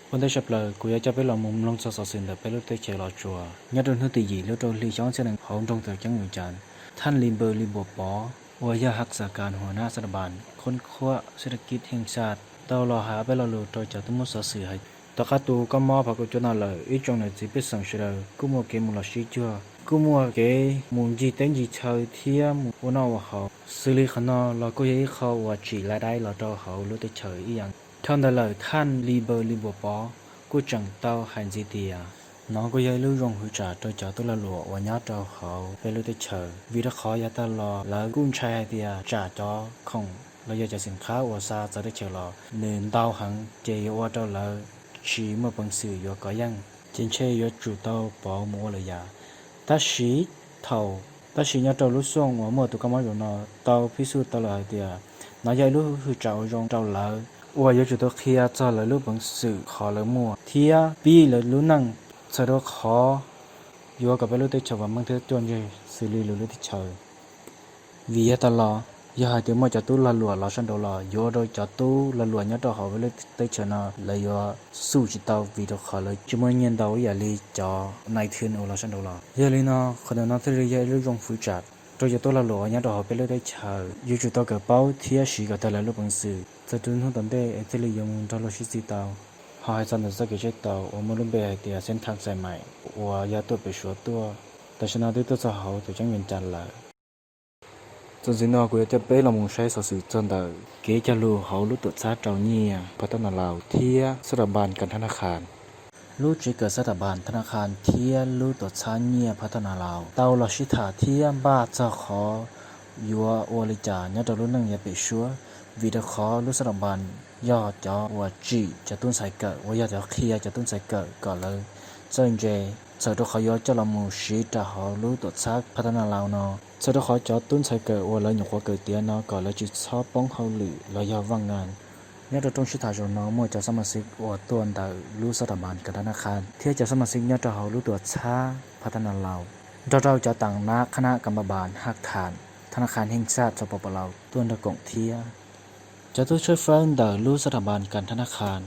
Ua ntej tshaj plaws kuv yuav coj peb los mus mloog txog xov xwm ntawm peb lub teb chaws Los Tsuas. Nyob rau hnub tim yim lub rau hli xyoo ob txhiab nees nkaum hauv nroog Tawm Ceeb Vwm Cas, Thaj Li Npawg Li Npuas Pov uas yog haj xa kas huas nab xab tas npas khoob khuab xab tas kib heej xaj tau los hais ob peb lo lus rau cov tub muab xov xwm hais. Tom qab tus kab mob phav kaum cuaj no lawm, ib tsoom niam txiv pej xeem sawv daws kuj muaj kev mus los sib cuag, kuj muaj kev mus ncig teb ncig chaw thiab mus ua noj ua haus. Xws li qhov no los kuj yog ib qho uas tsim lav daib los rau hauv lub teb chaws ib yam. Dhau ntawd lawm, Thaj Li Npawg Li Npuas Pov kuj tseem tau hais ntxiv tias nov kuj yog ib lub zoo hwv tsam rau cov tub lag luam uas nyob rau hauv peb lub teb chaws, vim rau qhov yav tas los lawv kuj ntshai hais tias tsam cov khoom los yog cov xim qhab uas xa txawv teb chaws los nws ntau heev ces yuav ua rau lawv tsis muaj peev xwm yuav kov yeej, ces ntshe yuav tsum tau pauv mus ua lwm yam. Tab sis thaum, tab sis nyob rau lub xyoo uas muaj tus kab mob zoo no tau phib xuj tau lawm hais tias nov yog ib lub hwv tsam uas zoo rau lawv uas yuav tsum tau qhia txog lawv lub peev xwm qhov lawv muaj thiab pib lawv lub neej, txhawm rau qhov yuav kom peb lub teb chaws vam meej thiab cuaj ntseg xws li lwm lub teb chaws. Vim yav tas los yog hais tias muaj cov tub lag luam los sab nraud los yuav ua rau cov tub lag luam nyob rau hauv peb lub teb chaws no lawv yuav xuj tsis tau vim rau qhov lawv tsis muaj nyiaj ntau ib yam li cov nais thwv uas los sab nraud los. Yog li no qhov ntawm no thiaj li yog ib lub zoo hwv tsam rau cov tub lag luam uas nyob rau hauv peb lub teb chaws yuav tsum tau kawm paub thiab siv kom tag lawv lub peev xwm txawm rau hnub tom ntej es thiaj li yuav mus nrog luag sib txig tau. Ho hais txog ntawm txoj kev tsheb tau uas muaj lub npe hais tias xeeb thaj xais maim uas yog tuaj pem Suav tuaj, tam sim no twb tuaj txog hauv Tawm Ceeb Vwm Cas lawm. Txuas ntxiv no kuv yuav coj peb los mus saib xov xwm txog ntawm kev cog lus hauv lub tuam txhab rau nyiaj Phav Thab Nas Laus thiab xab tas npas kas thab na khas. Lub tsev kawm xab tas npas thab na khas thiab lub tuam txhab nyiaj Phav Thab Nas Laus tau los sib tham thiab npaj txog qhov yuav ua li cas nyob rau lub neej yav pem suab, vim rau qhov lub xab tas npas yog cov uas tsim cov tub ntxhais kawm uas yog cov qhia cov tub ntxhais kawm kom lawv txawj ntse, txhawm rau qhov yuav coj los mus siv rau hauv lub tuam txhab Phav Thab Nas Laus no, txhawm rau qhov cov tub ntxhais kawm uas lawv nyuam qhuav kawm tiav no kom lawv tsis txhob poob hauj lwm los yog vaj nas. Nyob rau rooj sib tham zaum no muaj cov xab mas xib uas tuaj ntawm lub xab tas npas kas thab na khas thiab cov xab mas xib nyob rau hauv lub tuam txhab Phav Thab Nas Laus, nrog rau cov tam nab qhab nab kas npas npas haj tham thab na khas heej xaj txog pom pom laus tuaj nrog koom thiab. Cov tub tshawb fawb ntawm lub xab tas npas kas thab na khas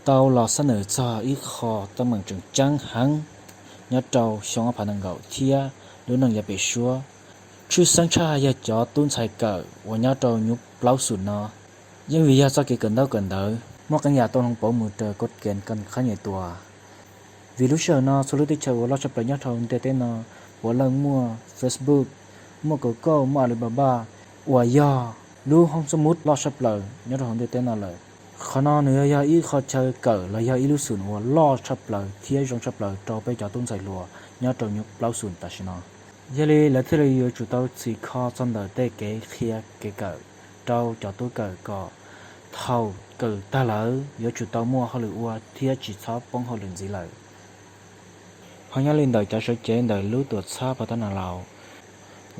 tau los xab nawm txog ib qho teeb meem tseem ceeb heev nyob rau xyoo ob phav nees nkaum thiab lub neej yav pem suab. Tshwj xeeb tshaj yog cov tub ntxhais kawm uas nyob rau nyuv plaub xum no, yeej vim yog txoj kev kawm ntaub kawm ntawv muaj qee yam tau hloov pauv mus raws kod kev kas khab nyem tuas. Vim lub sij hawm no txhua lub teb chaws uas loj tshaj plaws nyob rau ntiaj teb no puav leej muaj Facebook, muaj Google, muaj Alibaba uas yog lub hoob xab mub loj tshaj plaws nyob rau hauv ntiaj teb no lawm. Qhov no nws yog ib qho chaw kawm los yog ib lub xum uas loj tshaj plaws thiab zoo tshaj plaws rau peb cov tub ntxhais hluas nyob rau nyuv plaub xum tam sim no. Yog li lawv thiaj li yuav tsum tau txhim kho txog ntawm tej kev qhia kev kawm rau cov tub kawm kom thaum kawm tag lawm yuav tsum tau muaj hauj lwm ua thiab tsis txhob poob hauj lwm ntxiv lawm. Ho nyob li ntawm cov sawv cev ntawm lub tuam txhab Phav Thab Nas Laus,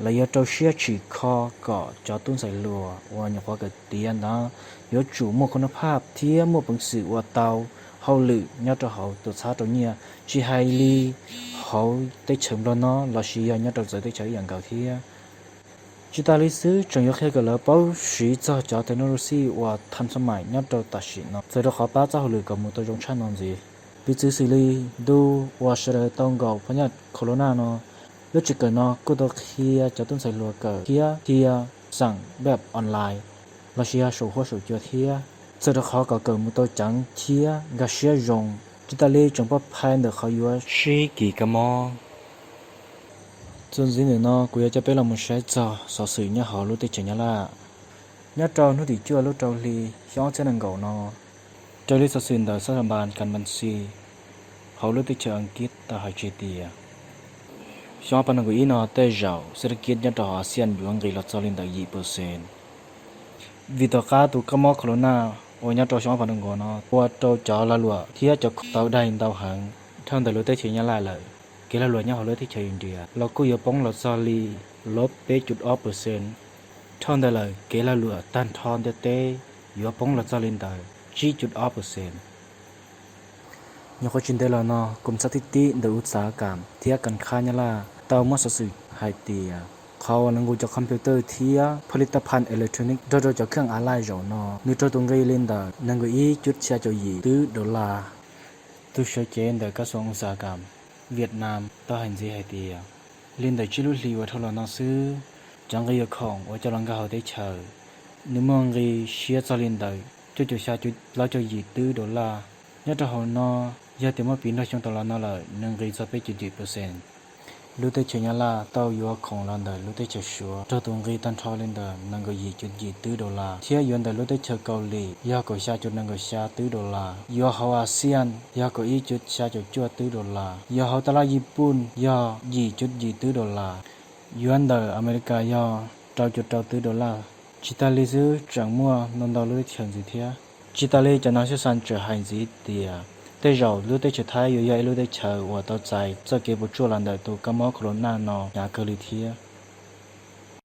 lawv yuav rau siab tsim kho kom cov tub ntxhais hluas uas nyuam qhuav kawm tiav ntawd yuav tsum muaj khub nab phaj thiab muaj peev xwm ua tau hauj lwm nyob rau hauv tuam txhab rau nyiaj, tsis hais li hauv teb chaws Nplog no lossis yog nyob rau txawv teb chaws ib yam nkaus thiab. Tsis tas li xwb tseem yuav qhia kom lawv paub siv txog cov technology uas thas xab maim nyob rau tam sim no, txawm rau qhov pab txoj hauj lwm kom mus tau zoo tshaj no ntxiv. Piv txwv xws li ntu uas sawv daws tau nkaum phab nyaj corona no, lub tsev kawm no kuj tau qhia cov tub ntxhais hluas kawm thiab qhia xam peb online lossis yog saum huab saum cua thiab, txawm rau qhov kom kawm mus tau ceev thiab nkag siab zoo, tsis tas li tseem pab phais ntawm qhov yuav sib kis kab mob. Txuas ntxiv ntawm no kuv yuav coj peb los mus saib txog xov xwm nyob hauv lub teb chaws Nyab Laj. Nyob rau hnub tim cuaj lub rau hli xyoo ob txhiab nees nkaum no, raws li xov xwm ntawm xab tas npas kas npas xi hauv lub teb chaws Askiv tau hais tseg tias xyoo ob phav nees nkaum ib no tej zaum xab tas kib nyob rau hauv Axias yuav nqis los txog li ntawm yim percent, vim tom qab tus kab mob corona uas nyob rau xyoo ob phav nees nkaum no ua rau cov lag luam thiab cov khoom tau daig ntau heev dhau ntawm lub teb chaws Nyab Laj lawm. Kev lag luam nyob hauv lub teb chaws India los kuj yuav poob los txog li lub peb cum ob percent. Dhau ntawd lawm kev lag luam tag nrho ntiaj teb yuav poob los txog li ntawm tsib cum ob percent. Nyuam qhuav tsis ntev los no, koom txhab tib tib ntawm uv txav kam thiab kas khab Nyab Laj tau muab xov xwm hais tias Qhov uas nws nqus cov computer thiab ผลิตภัณฑ์อิเล็กทรอนิกส์ nrog rau cov kheej a laij zaum no, nws raug tus nqi li ntawm nees nkaum ib cuv xya caum yim twb dollar. Tus sawv cev ntawm kab xoo uas xam kam Vietnam tau hais ntxiv hais tias, li ntawm tsib lub hlis uas dhau los no xwb, cov nqi yuav khoom uas coj los nkag hauv teb chaws, nws muaj nqi siab txog li ntawm cuaj caum xya cuv plaub caum yim twb dollar. Nyob rau hauv no, yog tias muab piv nrog xyoo tas los no lawm, nws nqi txog peb caug yim percent. Lub teb chaws Nyab Laj tau yuav khoom los ntawm lub teb chaws Suav raug tus nqi tag nrho li ntawm nees nkaum yim cuv yim twb dollar, thiab yuav ntawm lub teb chaws Kaus Lim yog kaum xya cuv nees nkaum xya twb dollar, yuav hauv ASEAN yog kaum ib cuv xya caum cuaj twb dollar, yuav hauv tab laj Yiv Pooj yog yim cuv yim twb dollar, yuav ntawm Amelikas yog rau caum rau twb dollar. Tsis tas li xwb, tseem muaj ntau ntau lub teb chaws ntxiv thiab. Tsis tas li, cov no xyuj xan tseem hais ntxiv tias, tej zaum lub teb chaws Thaib yuav yog ib lub teb chaws uas tau txais txoj kev puas tsuaj los ntawm tus kab mob corona no hnyav kawg li thiab.